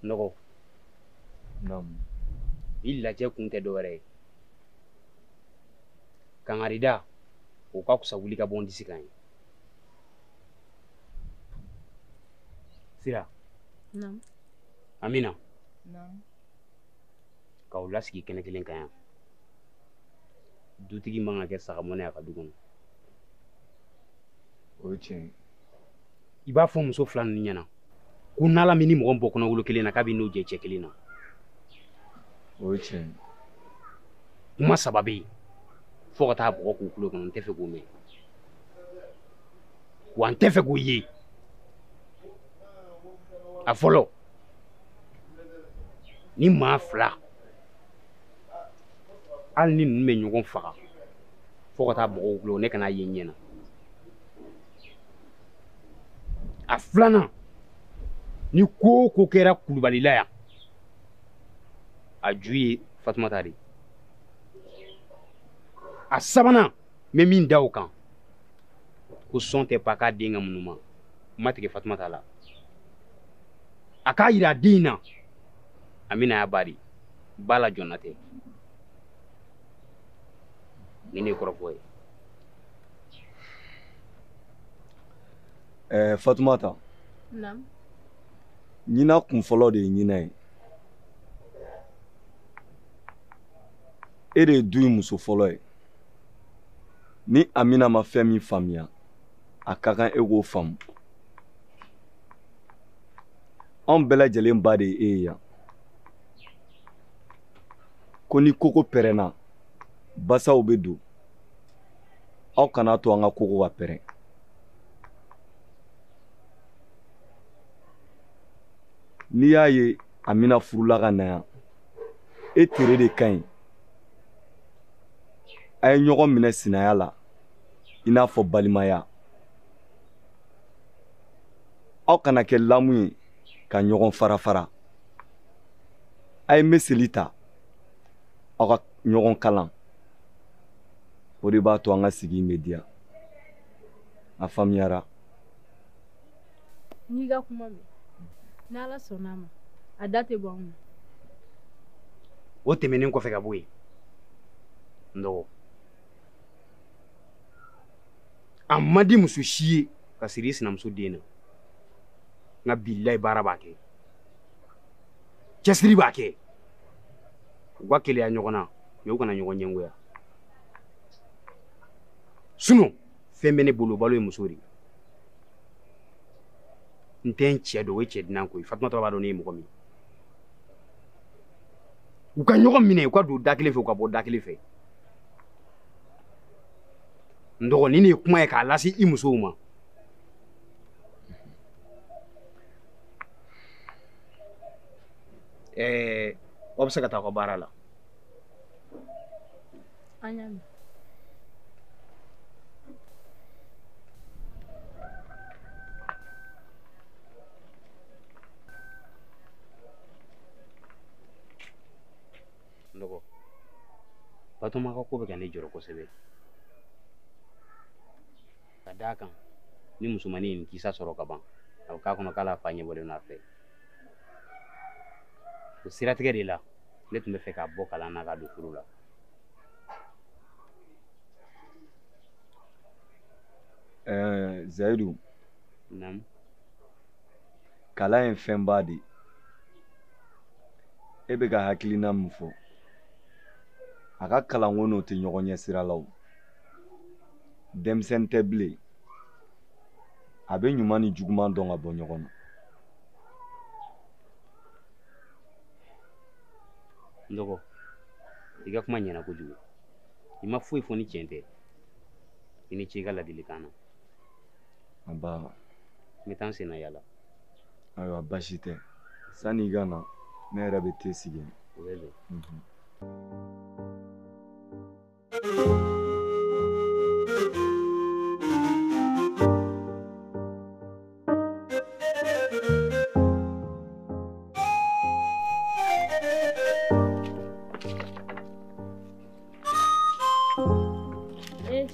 Nɔgɔ. Naamu. Bi lajɛ kun tɛ dɔwɛrɛ ye. Kangarida o ka fisa wuli ka bɔ n disi kan ye. Sira. Naamu. Amina. Naamu. K'aw lasigi kɛnɛ kelen kan yan. Dutigi man ka kɛ sagamɔnɛ a ka du kɔnɔ. O ye tiɲɛ ye. I b'a fɔ muso fila ninnu ɲɛna ko n'Ala min ni mɔgɔ bɔ kɔnɔwolo kelen na k'a bɛ n'o jɛ cɛ kelen na. O ye tiɲɛ ye. Kuma saba bɛ yen fo ka taa bɔgɔ k'u tulo kɔnɔ, n tɛ fɛ k'o mɛn, wa n tɛ fɛ k'o ye. A fɔlɔ, ni maa fila hali ni ninnu bɛ ɲɔgɔn faga fo ka taa bɔgɔ k'u tulo, ne kana ye n ɲɛ na. A filanan, ni ko o ko kɛra Kulubalila yan, a ju ye Fatumata de ye. A sabanan, n bɛ min da o kan, ko sɔn tɛ pa k'a den ka munun ma, n ma tigɛ Fatumata la. A k'a yira a den na, Amina y'a ba de ye, ba la jɔnna tɛ. Nin de ye kɔrɔfɔ ye. Fatumata. Naamu. Ɲinan kun fɔlɔ de ye ɲinan ye. E de ye du in muso fɔlɔ ye. Ni Amina ma fɛn min faamuya, a ka kan e k'o faamu. Anw bɛɛ lajɛlen ba de ye e ye yan. Ko ni koko pɛrɛnna, basaw bɛ don. Aw kana to an ka koko ka pɛrɛn. N'i y'a ye Amina furula ka na yan, e tere de ka ɲi. A ye ɲɔgɔn minɛ sinaya la i n'a fɔ balimaya. Aw kana kɛ lamu ye ka ɲɔgɔn fara fara. A ye meseli ta, aw ka ɲɔgɔn kalan. O de b'a to an ka sigi in bɛ diya. A faamuyara. N'i ka kuma mɛn, n'Ala sɔnna a ma, a da tɛ bɔ anw na. O tɛmɛnen kɔfɛ ka bɔ yen, n dɔgɔ, a man di muso si ye ka siri i sinamuso den na, nka bilayi baara b'a kɛ, cɛsiri b'a kɛ. U ka keleya ɲɔgɔn na, mɛ u kana ɲɔgɔn ɲɛngoya. Sinon fɛn bɛ ne bolo, balo ye muso de ye. N tɛ n cɛ dɔn, o ye cɛ dunan ko ye. Fatumata b'a dɔn ne ye mɔgɔ min ye. U ka ɲɔgɔn minɛ, u ka don da kelen fɛ, u ka bɔ da kelen fɛ. N dɔgɔ, nin de ye kuma ye k'a lase i musow ma. Aw bɛ se ka taa aw ka baara la. An y'a mɛn. N dɔgɔ, Batɔɔma ka ko bɛ ka ne jɔrɔ kosɛbɛ. Ka d'a kan, ni musomannin ye nin kisa sɔrɔ ka ban, a bɛ k'a kɔnɔ k'ale fa ɲɛbɔlen don a fɛ. O siratigɛ de la, ne tun bɛ fɛ k'a bɔ kalan na k'a don furu la. Zayidu. Naamu. Kalan ye fɛnba de ye. E bɛ ka hakilina min fɔ, a ka kalanko n'o tɛ ɲɔgɔn ɲɛ sira la o. Denmisɛnnin tɛ bilen. A bɛ ɲuman ni juguman dɔn ka bɔ ɲɔgɔn na. N dɔgɔ, i ka kuma ɲɛna kojugu. I ma foyi fɔ ni tiɲɛ tɛ. I ni ce i ka ladilikan na. Nba. N bɛ taa n sen na yala. Ayiwa, baasi tɛ. Sanni i ka na, ne yɛrɛ bɛ te sigi. O bɛ bɛn.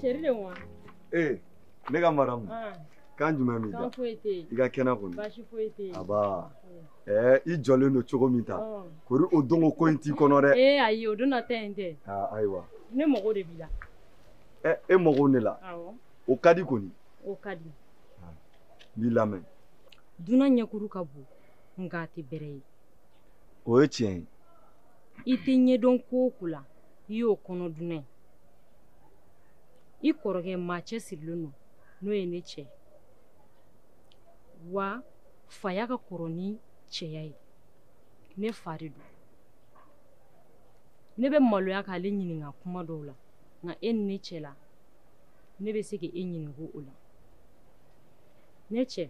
Chéri de wa? Ne ka madamu. Kan jumɛn b'i da? Kan foyi tɛ yen. I ka kɛnɛ kɔni? Baasi foyi tɛ yen. Aba. I jɔlen don cogo min ta. Kori o don ko ko in t'i kɔnɔ dɛ. Ee ayi o don na tɛ yen tɛ. Aa ayiwa. Ne mago de b'i la. E mago ne la? Awɔ. O ka di kɔni? O ka di. N b'i lamɛn. Dunan ɲɛkuru ka bon nka a tɛ bɛrɛ ye. O ye tiɲɛ ye. I tɛ ɲɛdɔn ko o ko la i y'o kɔnɔ dunan ye. I kɔrɔkɛ maa cɛsirilen don n'o ye ne cɛ. Wa faya ka kɔrɔ ni cɛya ye. Ne fa de don. Ne bɛ maloya k'ale ɲininka kuma dɔw la nka e ni ne cɛ la ne bɛ se k'e ɲininka o la. Ne cɛ,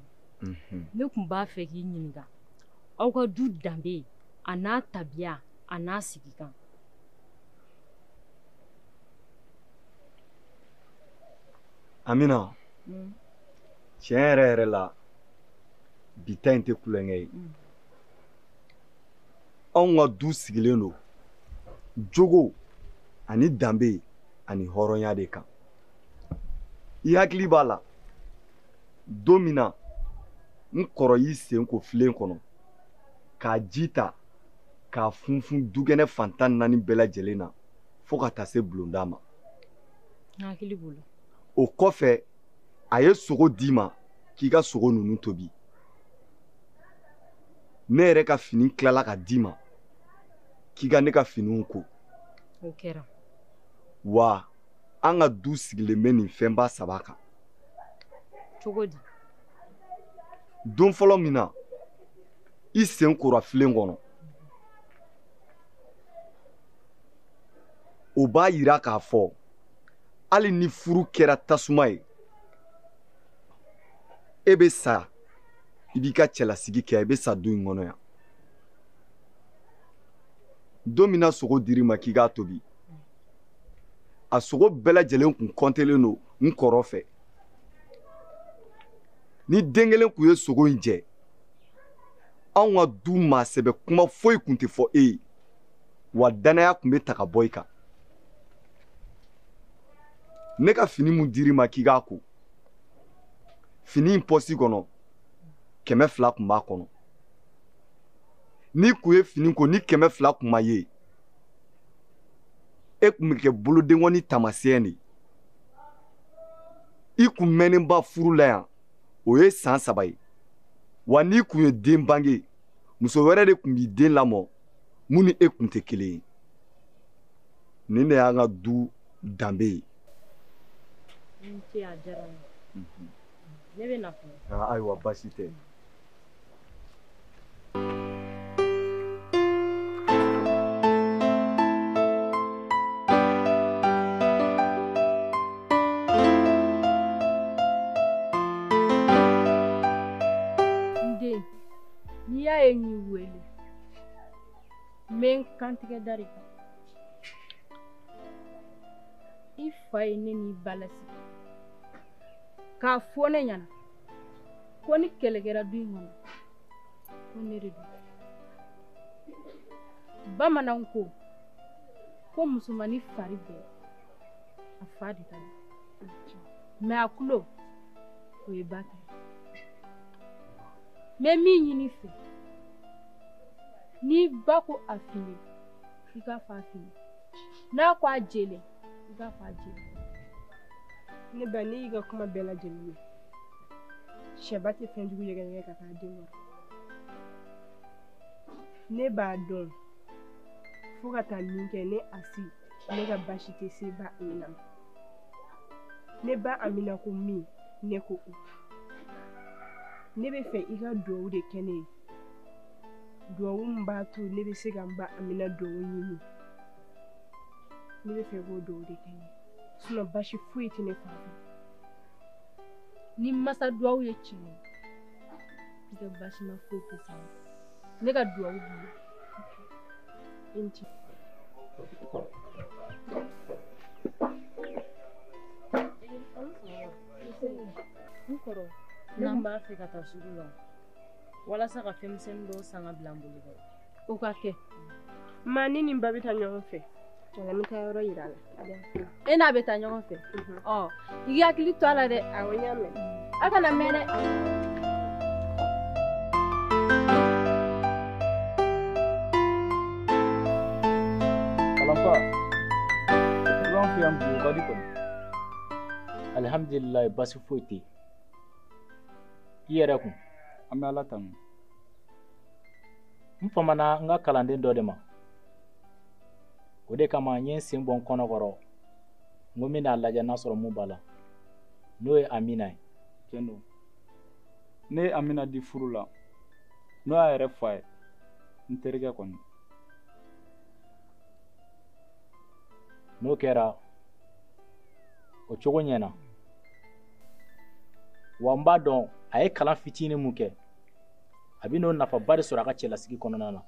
ne tun b'a fɛ k'i ɲininka aw ka du danbe a n'a tabiya a n'a sigikan. Amina, tiɲɛ yɛrɛ yɛrɛ la bi ta in tɛ kulonkɛ ye. Anw ka du sigilen don jogo ani danbe ani hɔrɔnya de kan. I hakili b'a la don min na n kɔrɔ y'i sen ko filen kɔnɔ k'a ji ta k'a funfun dukɛnɛ fan 14 bɛɛ lajɛlen na fo ka taa se bulonda ma. N hakili b'o la. O kɔfɛ a ye sogo d'i ma k'i ka sogo ninnu tobi. Ne yɛrɛ ka fini tilala ka d'i ma k'i ka ne ka finiw ko. O kɛra. Wa an ka du sigilen bɛ nin fɛnba saba kan. Cogo di? Don fɔlɔ min na i sen kora filen kɔnɔ, o b'a yira k'a fɔ hali ni furu kɛra tasuma ye, e bɛ sa, i b'i ka cɛlasigi kɛ, i bɛ sa du in kɔnɔ yan. Don min na sogo dir'i ma k'i k'a tobi, a sogo bɛɛ lajɛlen kun kɔntelen don n kɔrɔ fɛ. Ni den kelen kun ye sogo in jɛ, anw ka du maa sɛbɛ kuma foyi kun tɛ fɔ e ye, wa danaya kun bɛ ta ka bɔ i kan. Ne ka fini mun dir'i ma k'i k'a ko, fini in pɔsi kɔnɔ 200 kun b'a kɔnɔ. N'i kun ye fini ko ni 200 kun ma ye, e kun bɛ kɛ bolodenkɔni taamasiyɛn de ye. I kun mɛnnen ba furu la yan, o ye san 3 ye. Wa n'i kun ye den bange, muso wɛrɛ de kun b'i den lamɔ mun ni e kun tɛ kelen ye. Nin de y'an ka du danbe ye. N ce, a diyara n ye. Ne bɛ na fɔlɔ. Ayiwa baasi tɛ. N den, n'i y'a ye n y'i wele, n bɛ n kantigɛ da de kan. I fa ye ne n'i ba lasigi k'a fɔ ne ɲɛna ko ni kɛlɛ kɛra du in kɔnɔ ko ne de don. Bamananw ko ko musomannin fari bɛɛ a fa de ta don, mɛ a kulo o ye ba ta ye. N bɛ min ɲini i fɛ, n'i ba ko a finen, i k'a fɔ a finen, n'a ko a jɛlen, i k'a fɔ a jɛlen. Ne ba, ne y'i ka kuma bɛɛ lajɛlen mɛn. Sɛba tɛ fɛn jugu yɛgɛyɛgɛ ka k'a den kɔrɔ. Ne b'a dɔn fo ka taa min kɛ ne Asi, ne ka baasi tɛ se ba Amina ma. Ne ba Amina ko min, ne ko o. Ne bɛ fɛ i ka duwawu de kɛ ne ye. Duwawu min b'a to ne bɛ se ka n ba Amina duwawu ɲini. Ne bɛ fɛ i k'o duwawu de kɛ ne ye. Sinon baasi foyi tɛ ne fan fɛ. Ni masa duwawu ye tiɲɛ ye, i ka baasima foyi tɛ s'a ma. Ne ka duwawu b'i ye. I ni ce. N kɔrɔ, ne tun b'a fɛ ka taa sugu la walasa ka fɛnmisɛnnin dɔw san ka bila n bolo kɔrɔ. O ka kɛ. Ma, ne ni n ba bɛ taa ɲɔgɔn fɛ. N bɛ taa yɔrɔ yira a la. E n'a bɛ taa ɲɔgɔn fɛ. Ɔ i k'i hakili to a la dɛ. Awɔ, n y'a mɛn. A kana mɛn dɛ. Kalanfa, i b'an fɛ yan bi, o ka di kɔni. Alihamdulilayi, baasi foyi tɛ yen. I yɛrɛ kun? An bɛ Ala tanu. N famana n ka kalanden dɔ de ma. O de kama n ye n sen bɔ n kɔnɔ kɔrɔ. N ko n bɛna a lajɛ n'a sɔrɔ mun b'a la. N'o ye Amina ye. Tiɲɛ don. Ne ye Amina di furu la. N'o y'a yɛrɛ fa ye. N terikɛ kɔni. N'o kɛra, o cogo ɲɛna. Wa n b'a dɔn a ye kalan fitinin mun kɛ, a bɛ n'o nafaba de sɔrɔ a ka cɛlasigi kɔnɔna na.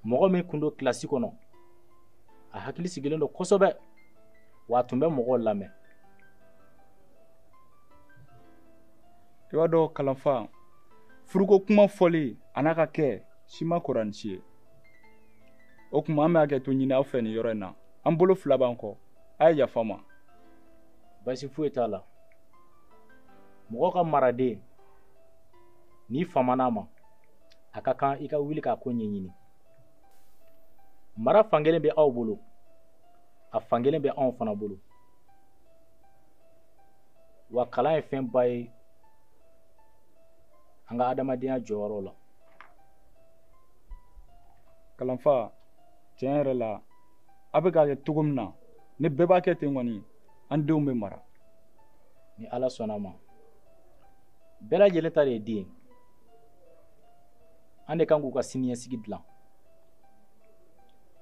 Mɔgɔ min kun don kilasi kɔnɔ, a hakili sigilen don kosɛbɛ, wa a tun bɛ mɔgɔw lamɛn. I b'a dɔn kalanfa, furuko kuma fɔli a n'a ka kɛ si ma kɔrɔ ni si ye. O tuma an bɛ hakɛ to ɲini aw fɛ nin yɔrɔ in na. An bolo fila b'an kɔ. A ye yafa ma. Baasi foyi t'a la. Mɔgɔ ka maraden, n'i famana a ma, a ka kan i ka wuli k'a ko ɲɛɲini. Mara fankelen bɛ aw bolo, a fankelen bɛ anw fana bolo. Wa kalan ye fɛnba ye an ka adamadenya jɔyɔrɔ la. Kalanfa, tiɲɛ yɛrɛ la, a bɛ k'a kɛ cogo min na, ni bɛɛ b'a kɛ ten kɔni, an denw bɛ mara. Ni Ala sɔnna a ma, bɛɛ lajɛlen ta de ye den ye. An de kan k'u ka siniɲɛsigi dilan.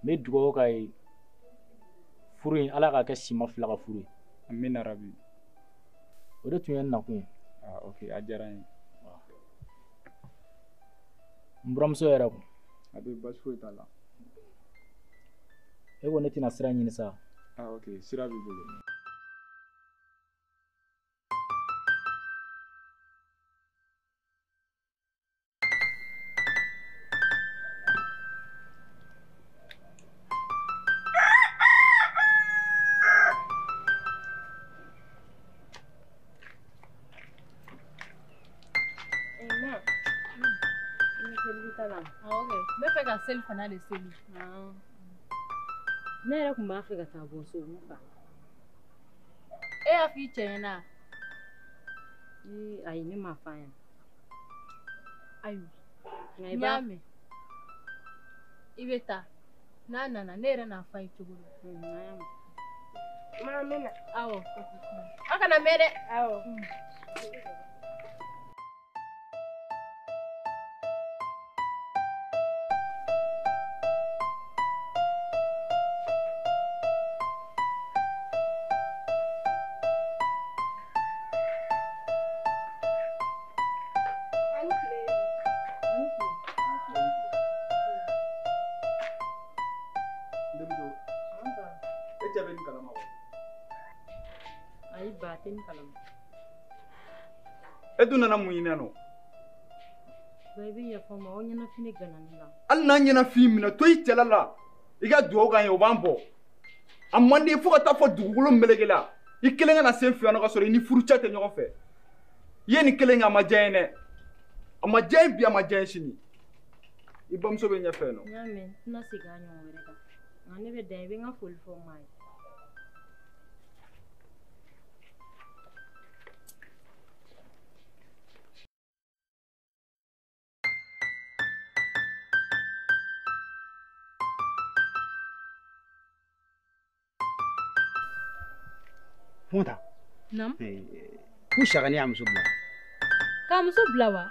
N bɛ dugawu k'a ye, furu in Ala k'a kɛ sima fila ka furu ye. Amina rabi. O de tun ye n nakun ye. Ah, ok, a diyara n ye. N buramuso yɛrɛ kun? A bɛ baasi foyi t'a la. E ko ne tɛna sira ɲini sa. Ah, ok, sira b'i bolo. N bɛ fɛ ka seli fana de seli. Ne yɛrɛ tun b'a fɛ ka taa bɔ so n fa. E y'a f'i cɛ ɲɛna? Ayi, ne m'a f'a ɲɛna. Ayiwa, n y'a mɛn. I bɛ taa. N'a nana ne yɛrɛ n'a f'a ye cogo di. Ma, n bɛ na. Awɔ. A kana mɛn dɛ. Awɔ. E dun nana mun ɲini yan nɔ? Ba, i bɛ yafa n ma, aw ɲɛnafin gana ne la. Hali n'an ɲɛnafin minɛ, to i cɛla la. I ka dugawu k'an ye, o b'an bɔ. A man di fo ka taa fɔ dugukolo meleke la. I kelen ka na se n fɛ yan nɔ ka sɔrɔ i ni furucɛ tɛ ɲɔgɔn fɛ. I ye nin kelen kɛ, a ma diya n ye dɛ. A ma diya n ye bi, a ma diya n ye sini. I bamuso bɛ ɲɛfɛ yen nɔ. N y'a mɛn, n tɛna segin a ɲɔgɔn wɛrɛ kan. Nka ne bɛ dan, i bɛ n ka foli fɔ n ma ye. Fɔnta. Naamu. Ko Sakani y'a muso bila. K'a muso bila wa?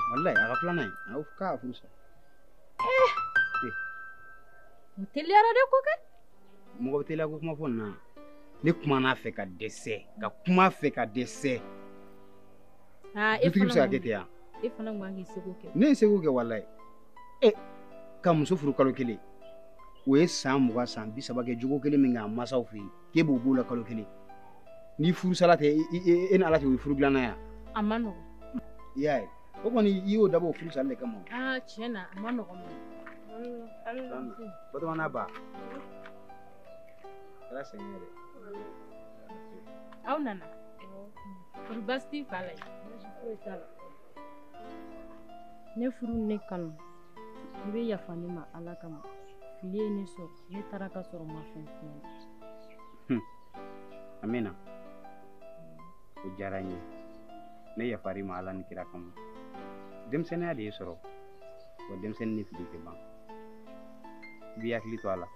Walayi a ka filanan in, a ko k'a furu sa. O teliyara dɛ ko kɛ. Mɔgɔ bɛ teliya ko kuma fɔ nin na. Ne kumana a fɛ ka dɛsɛ, ka kuma a fɛ ka dɛsɛ. Aa, e Dutigi bɛ se ka fana kɛ ten wa? E fana kun kan k'i seko kɛ. Ne ye seko kɛ walayi. Ka muso furu kalo kelen. O ye san 20 san 30 kɛ jogo kelen min kɛ a mansaw fɛ yen, k'e b'o b'o la kalo kelen. N'i furusala tɛ, e ni Ala cɛ o ye furu dilanna ye wa? A ma nɔgɔn. I y'a ye, o kɔni i y'o dabɔ o furu sali de kama. Aa, tiɲɛ na a ma nɔgɔn. Batoma n'a ba. Kɛra sɛgɛn ye dɛ. Aw nana. Kɔri baasi t'i fa la ye? Baasi foyi t'a la. Ne furu ne kanu. I bɛ yafa ne ma Ala kama. Fili ye ne sɔrɔ, ne taara ka sɔrɔ ma fɛn f'i ɲɛna. Amina, o diyara n ye. Ne yafar'i ma Ala ni kira kama. Denmisɛnninya de y'i sɔrɔ. Wa denmisɛnnin ni fili tɛ ban. I b'i hakili to a la,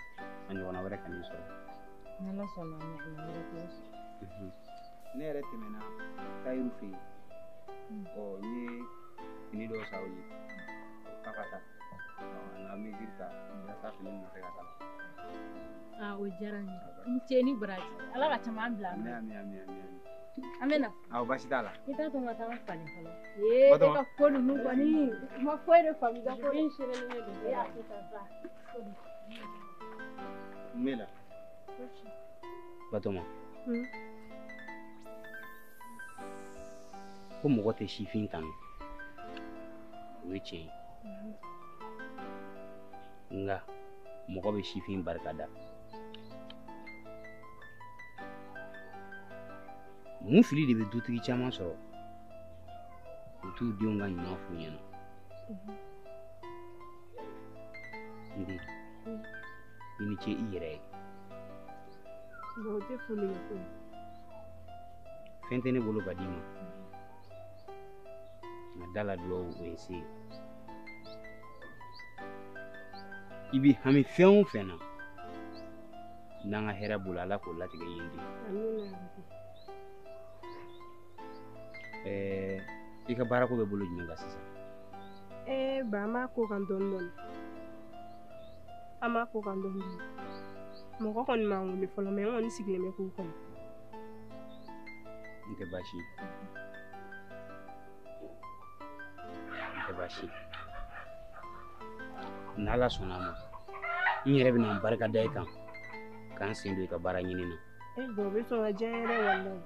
a ɲɔgɔnna wɛrɛ kan'i sɔrɔ. N'Ala sɔnna a ɲɔgɔnna wɛrɛ tɛ n sɔrɔ. Ne yɛrɛ tɛmɛna Tayiru fɛ yen. Ɔ n ye fini dɔw san o ye. K'a ka taa. A n'a mesure ta walasa fini ninnu ka se ka kala. Aa o diyara n ye. N ce ni baraji. Ala ka caman bila an na. Ami ami ami ami. An bɛ na. Awɔ baasi t'a la. I t'a to n ka taa n falen fɔlɔ. Ee e ka ko ninnu kɔni n ma foyi de faamu i ka ko la. N seerelen don. E y'a kɛ tan sa. Mun b'e la? Batoma. Ko mɔgɔ tɛ sifin kanu. O ye tiɲɛ ye. Nka mɔgɔ bɛ sifin barika da. Mun fili de bɛ dutigi caman sɔrɔ? U t'u denw ka ɲuman f'u ɲɛna. N den, i ni ce i yɛrɛ ye. O tɛ foli ye koyi. Fɛn tɛ ne bolo ka d'i ma. Nka da la duwawu o ye se ye. I bɛ hami fɛn o fɛn na, n'an ka hɛrɛ bolo Ala k'o latigɛ i ye n den. Ɛɛ i ka baarako bɛ bolo jumɛn kan sisan? Ba an b'a ko kan dɔɔni dɔɔni. An b'a ko kan dɔɔni dɔɔni. Mɔgɔ kɔni m'an wele fɔlɔ mɛ n kɔni sigilen bɛ k'u kɔnɔ. N tɛ baasi ye. N tɛ baasi ye. N'Ala sɔnna a ma, n yɛrɛ bɛna n barika da i kan k'an sen don i ka baara ɲini na. Ba o bɛ sɔn ka diya n yɛrɛ walayi.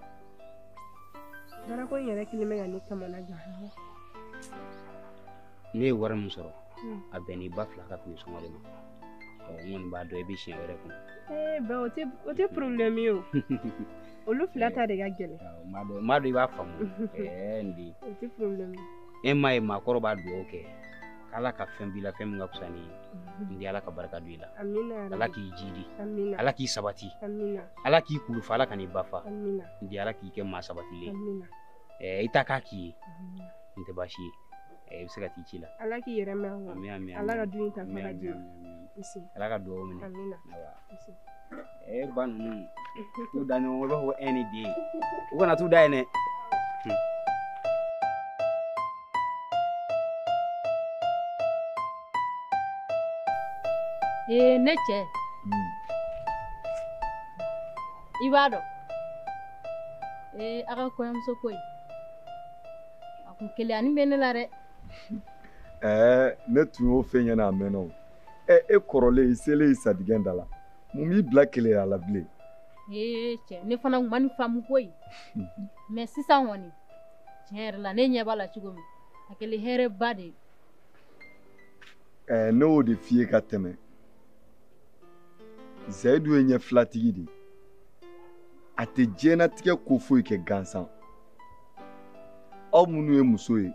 Baarako in yɛrɛ kelen bɛ ka ne kamana gan. Ne ye wari min sɔrɔ, a bɛnn'i ba fila ka fini sɔngɔ de ma. Ɔ n kɔni b'a dɔn i bɛ siɲɛ wɛrɛ kɔnɔ. Ba o tɛ problème ye o. Olu fila ta de ka gɛlɛn. N b'a dɔn i b'a faamu. N den. O tɛ problème ye. E m'a ye maakɔrɔ b'a dugawu kɛ. Ala ka fɛn b'i la fɛn min ka fisa ni ye. N den Ala ka barika don i la. Amina. Ala k'i jidi. Amina. Ala k'i sabati. Amina. Ala k'i kulufa Ala kan'i ba fa. Amina. N den Ala k'i kɛ maa sabatilen. Amina. I ta k'a k'i ye. N tɛ baasi ye. I bɛ se ka t'i ci la. Ala k'i yɛrɛ mɛn an kɔnɔ. Ami ami. Ala ka du in ta f'a ka di. Ala ka dugawu minɛ. Amina. Ba ninnu t'u da ɲɔgɔn kɔ i b'a fɔ ko e ni den. U kana t'u da yen dɛ. Ne cɛ. I b'a dɔn. A ka kɔɲɔmuso ko in. A kun keleyani bɛ ne la dɛ. Ne tun y'o fɛn ɲɛna a mɛnna o. E kɔrɔlen i selen i sadigɛn da la. Mun b'i bila keleya la bilen? Cɛ ne fana kun ma nin faamu koyi. Mɛ sisan kɔni tiɲɛ yɛrɛ la ne ɲɛ b'a la cogo min a kɛlen hɛrɛba de ye. Ne y'o de f'i ye ka tɛmɛ. Zayidu ye ɲɛ filatigi de ye. A tɛ diɲɛnatigɛ ko foyi kɛ gansan. Aw minnu ye muso ye,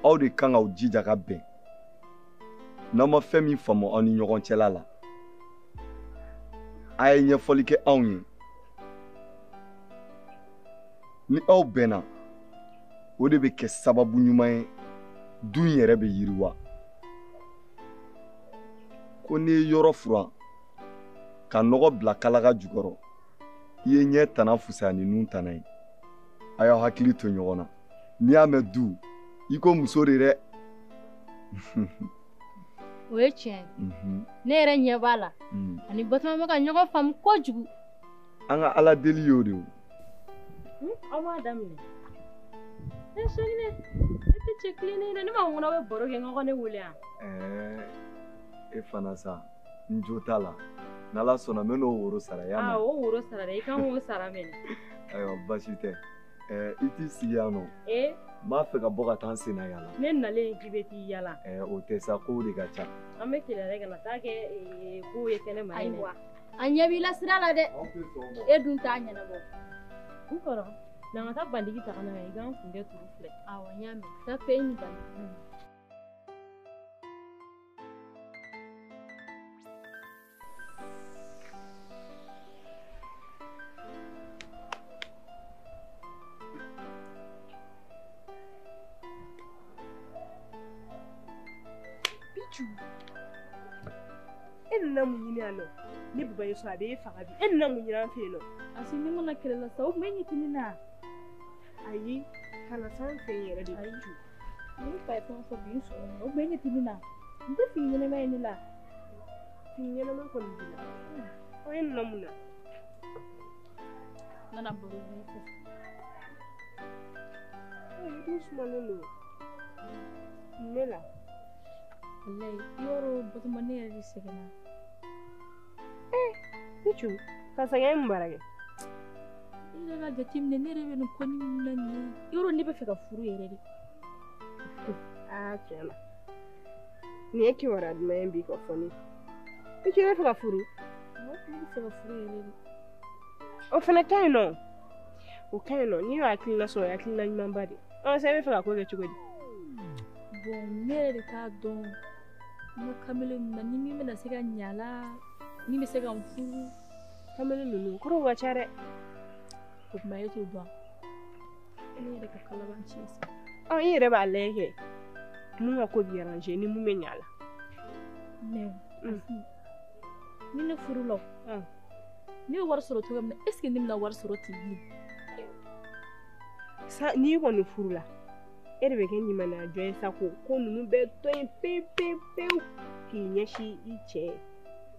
aw de kan k'aw jija ka bɛn. N'aw ma fɛn min faamu aw ni ɲɔgɔn cɛla la, a ye ɲɛfɔli kɛ anw ye. Ni aw bɛnna, o de bɛ kɛ sababu ɲuman ye du in yɛrɛ bɛ yiriwa. Ko n'i ye yɔrɔ furan ka nɔgɔ bila kalaga jukɔrɔ, i ye ɲɛ tana fisaya ni nun tana ye. A y'aw hakili to ɲɔgɔn na. N'i y'a mɛn du, i ko muso de dɛ. O ye tiɲɛ ye. Ne yɛrɛ ɲɛ b'a la. Ani Batoma bɛ ka ɲɔgɔn faamu kojugu. An ka Ala deli y'o de ye o. Aw m'a daminɛ. Sɛkinɛ, e tɛ cɛ kilennen ye dɛ. Ne ma ko n'aw bɛ baro kɛ n ko ne wele yan. E fana sa, n jo t'a la. N'Ala sɔnna n bɛ n'o woro sara y'a mɛn. O woro sara dɛ, i kan k'o sara mɛnɛ. Ayiwa baasi tɛ. I t'i sigi yan nɔ. N b'a fɛ ka bɔ ka taa n senna yala. Ne nalen k'i bɛ t'i yala. O tɛ sa, kow de ka ca. An bɛ teliya ka na taa kɛ kow ye kɛnɛ ma. Ayiwa, a ɲɛ b'i la sira la dɛ. E dun t'a ɲɛnabɔ. N kɔrɔ, na n ka taa bandigi ta ka na i k'an kun kɛ turu filɛ. Awɔ, n y'a mɛn. Taa pe ni bandigi. E nana mun ɲini yan nɔ? Ne baba ye sɔrɔ a bɛ e faga bi. E nana mun ɲini an fɛ yen nɔ? Asi ne mana kɛlɛ la sa, o tun bɛ ɲɛ tini na. Ayi, kana s'an fɛ yen yɛrɛ de. Ayi, ne fa ye fɛn fɔ bi n sɔrɔ o tun bɛ ɲɛ tini na. N tɛ fini ɲɛnama ye ne la. Fini ɲɛnama kɔni b'i la. Ɔ, e nana mun na? N nana baro ɲini fɛ. I dun sumalen don. Ne la. Walayi, i b'a dɔn Batoma ne yɛrɛ de sɛgɛnna. Pichu, ka sɛgɛn mun baara kɛ? I yɛrɛ ka jateminɛ ne yɛrɛ bɛ nin ko min na nin ye. I b'a dɔn ne bɛ fɛ ka furu yɛrɛ de. Aa tiɲɛ na. Nin ye kibaruya duman ye bi ka fɔ ne ye. Pichu, i bɛ fɛ ka furu? Awɔ, ne bɛ fɛ ka furu yɛrɛ de. O fana ka ɲi nɔ. O ka ɲi nɔ. N'i y'o hakilina sɔrɔ, o ye hakilina ɲumanba de ye. Ɔ, sisan i bɛ fɛ ka ko kɛ cogo di? Bon, ne yɛrɛ de t'a dɔn. N ka kamalen ninnu na ni min bɛna se ka ɲa la, min bɛ se ka n furu. Kamalen ninnu kɔrɔw ka ca dɛ. O tuma e t'o dɔn. Ne yɛrɛ ka kalabanci ye sa. Ɔ, i yɛrɛ b'a lajɛ kɛ mun ka ko b'i arranger ni mun bɛ ɲa la. Mais Asi, ni ne furu la, ne bɛ wari sɔrɔ cogo min na, est ce que ne bɛna wari sɔrɔ ten bilen? Sa, n'i kɔni furu la, e de bɛ kɛ ɲumanya jɔn ye sa ko ko ninnu bɛɛ to yen pewu pewu pewu k'i ɲɛsin i cɛ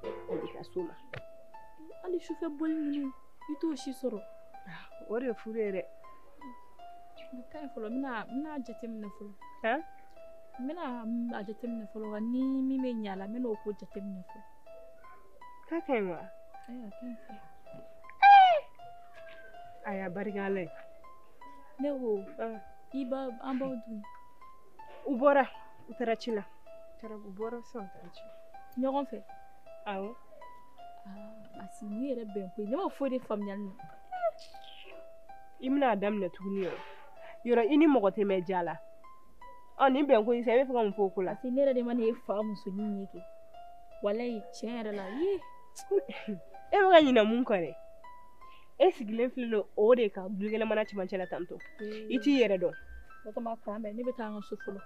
i ka so ma. Hali sufɛ boli ninnu i t'o si sɔrɔ. O de ye furu ye dɛ. O ka ɲi fɔlɔ, n bɛna jateminɛ fɔlɔ. Han? N bɛna a jateminɛ fɔlɔ wa ni min bɛ ɲa la, n bɛna o ko jateminɛ fɔlɔ. K'a ka ɲi wa? Ayi, a ka ɲi fɔlɔ. Ayi, a barika Ala ye. Ne ko. I ba an baw dun. U bɔra, u taara ci la. U bɔra sisan, u taara ci la. Ɲɔgɔn fɛ? Awɔ. Asi, ni yɛrɛ bɛn koyi, ne ma foyi de faamuya nin na. I bɛna a daminɛ tuguni yɔrɔ. Yɔrɔ i ni mɔgɔ tɛ mɛn ja la. Ɔ, nin bɛn ko in sisan, i bɛ fɛ ka mun fɔ o ko la? Asi, ne yɛrɛ de ma ne fa musonin ye kɛ. Walayi, tiɲɛ yɛrɛ la, ye. E bɛ ka ɲinɛ mun kɔ dɛ? E sigilen filɛ nin o de kan dukɛnɛmana cɛmancɛ la tantɔ. I t'i yɛrɛ dɔn. Batoma k'an bɛn, ne bɛ taa an ka so fɔlɔ.